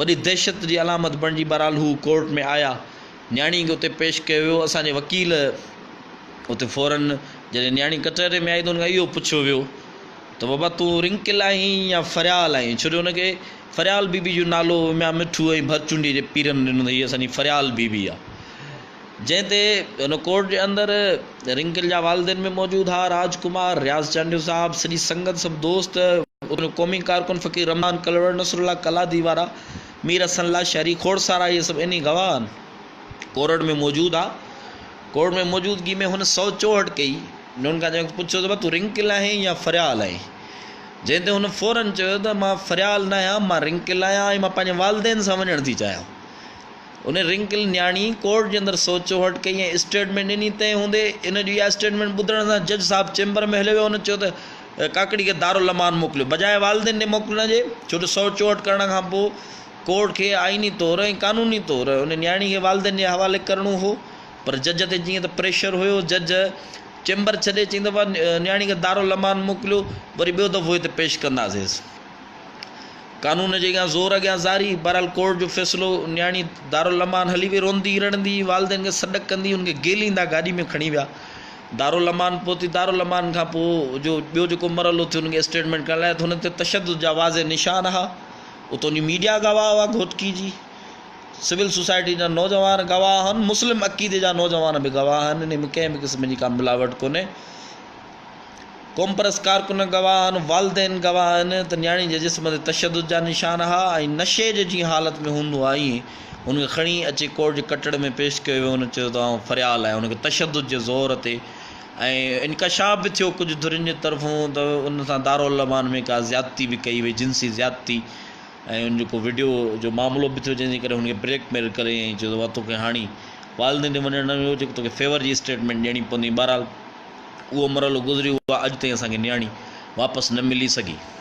وڏي دهشت جي علامت بڻجي بهرحال هو ڪورٽ ۾ آيا نياڻي کي اتي پيش ڪيو ويو اسان جي وڪيل اتي فورن جڏهن نياڻي ڪچهري ۾ آئي ته ان کان اهو پڇيو ويو ته بابا تون رنڪل آهين يا فريال آهين ڇو جو ان کي فريال بي بي جو نالو ميان مٺو ۽ ڀرچونڊي جي پيرن ڏنو ته هي اسان جي فريال بي بي آهي جنهن تي ان ڪورٽ جي اندر رنڪل جا والدين به موجود ها، راج ڪمار، رياض چانڊيو صاحب، سڄي سنگت سڀ دوست، اتان جو قومي ڪارڪن فقير رمضان ڪلوڙ، نصرالله ڪلادي وارا، مير حسن لاشاري، کوڙ سارا اهي سڀ انهي گواهه آهن. ڪورٽ ۾ موجود ها. ڪورٽ ۾ موجودگي ۾ هن 164 ڪئي. هن کان جنهن وقت پڇيو ته تون رنڪل آهين يا فريال آهين؟ جنهن تي هن فورن چيو ته مان فريال نه آهيان، مان رنڪل آهيان ۽ مان پنهنجي والدين سان وڃڻ ٿي چاهيان. ان رنڪل نياڻي ڪورٽ جي اندر 164 ڪئي ۽ اسٽيٽمينٽ ڏني تنهن هوندي ان جي اها اسٽيٽمينٽ ٻڌڻ سان جج صاحب چيمبر ۾ هليو ويو هن چيو ته ڪاڪڙي کي دارالامان موڪليو بجاء والدين ڏي موڪلڻ جي ڇو ته 164 ڪرڻ کان پوء ڪورٽ کي آئيني طور ۽ قانوني طور ان نياڻي کي والدين جي حوالي ڪرڻو هو پر جج تي جيئن ته پريشر هيو جج چيمبر ڇڏي چيندو نياڻي کي دارالامان موڪليو وري ٻيو دفعو هتي پيش ڪنداسيس. قانون جي اڳيان زور اڳيان زاري، بهرحال ڪورٽ جو فيصلو، نياڻي دارالامان هلي وئي، روندي رڙندي، والدين کي سڏ ڪندي هن کي گهليندا گاڏي ۾ کڻي ويا، دارالامان پهتي، دارالامان کان پوء جو ٻيو جيڪو مرحلو ٿيو هن کي اسٽيٽمينٽ ڪرڻ لاء ته هن تي تشدد جا واضح نشان ها، اتان جي ميڊيا گواهه هئا، گهوٽڪي جي سول سوسائٽي جا نوجوان گواهه آهن، مسلم عقيدي جا نوجوان به گواهه آهن، انهي ۾ ڪنهن به قسم جي ڪا ملاوٽ ڪونهي. قومپرست ڪارڪن گواهه آهن، والدين گواهه آهن ته نياڻي جي جسم تي تشدد جا نشان ها ۽ نشي جي جيئن حالت ۾ هوندو آهي ائين هن کي کڻي اچي ڪورٽ جي ڪٽهڙي ۾ پيش ڪيو ويو هن چيو ته آئون فريال آهيان هن کي تشدد جي زور تي ۽ انڪشاف به ٿيو ڪجهه ڌرين جي طرفون ته ان سان دارالامان ۾ ڪا زيادتي به ڪئي وئي جنسي زيادتي ۽ ان جو ڪو وڊيو جو معاملو به ٿيو جنهن جي ڪري هن کي بليڪ ميل ڪري ۽ چيو ته توکي هاڻي والدين ڏي وڃڻ نه ويو جيڪو توکي فيور جي اسٽيٽمينٽ ڏيڻي پوندي بهرحال اهو مرحلو گذري ويو آهي اڄ تائين اسان کي نياڻي واپس نه ملي سگهي.